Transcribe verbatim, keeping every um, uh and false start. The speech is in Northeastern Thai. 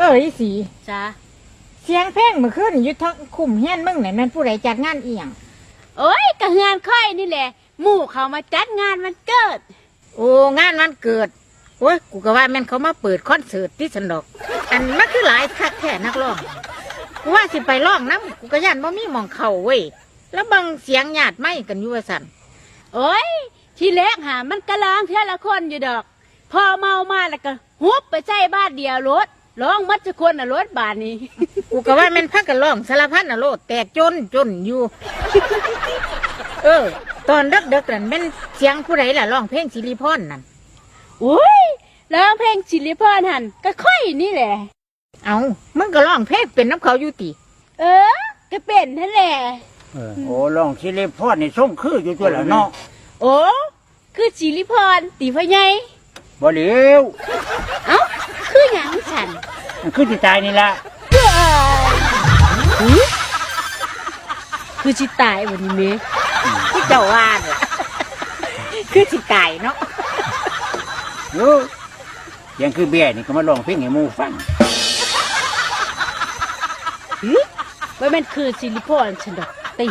เออ อีสี จ้า เสียงเพลงเมื่อคืนอยู่ทางคุ้มเฮียนมึงเนี่ย แม่นผู้ใดจัดงานอีหยัง โอ้ย กะเฮือนข้อยนี่แหละ หมู่เขามาจัดงานวันเกิด โอ้ งานวันเกิด โอ้ย กูก็ว่าแม่นเขามาเปิดคอนเสิร์ตติซั้นดอก อันมันคือหลายคักแท้นักร้อง กูว่าสิไปร้องนำ กูก็ย้านบ่มีหม่องเข้าเว้ย แล้วเบิ่งเสียงญาติไมค์กันอยู่ว่าซั่น โอ้ย ทีแรกหามันก็ร้องเทื่อละคนอยู่ดอก พอเมามาแล้วก็หุบไปใส่บาทเดียวโลด ร้องหมดทุกคนน่ะโลดบาดนี้ กูก็ว่าแม่นพากันร้องสารพัดน่ะโลด แตกจนจนอยู่ เออ ตอนเดิกๆนั่นแม่นเสียงผู้ใดล่ะร้องเพลงสิริพรนั่น โอ้ย ร้องเพลงสิริพรหั่น ก็ข้อยนี่แหละ เอ้า มึงก็ร้องเพลงเป็นนำเขาอยู่ติ เออ ก็เป็นนั่นแหละ เออ โอ้ ร้องสิริพรนี่ทรงคืออยู่ตัวละเนาะ โอ้ คือสิริพรติพ่อใหญ่ บ่แล้ว เอ้า คือหยังซั่น มันคือสิตายนี่ล่ะ เอ้ย หึ คือสิตายบัดนี้แหม คือเจ้าว่าล่ะ คือสิตายเนาะ เออ เสียงคือแบ้นี่ก็มาร้องเพลงให้หมู่ฟัง หึ บ่แม่นคือสิริพรซั่นดอกติ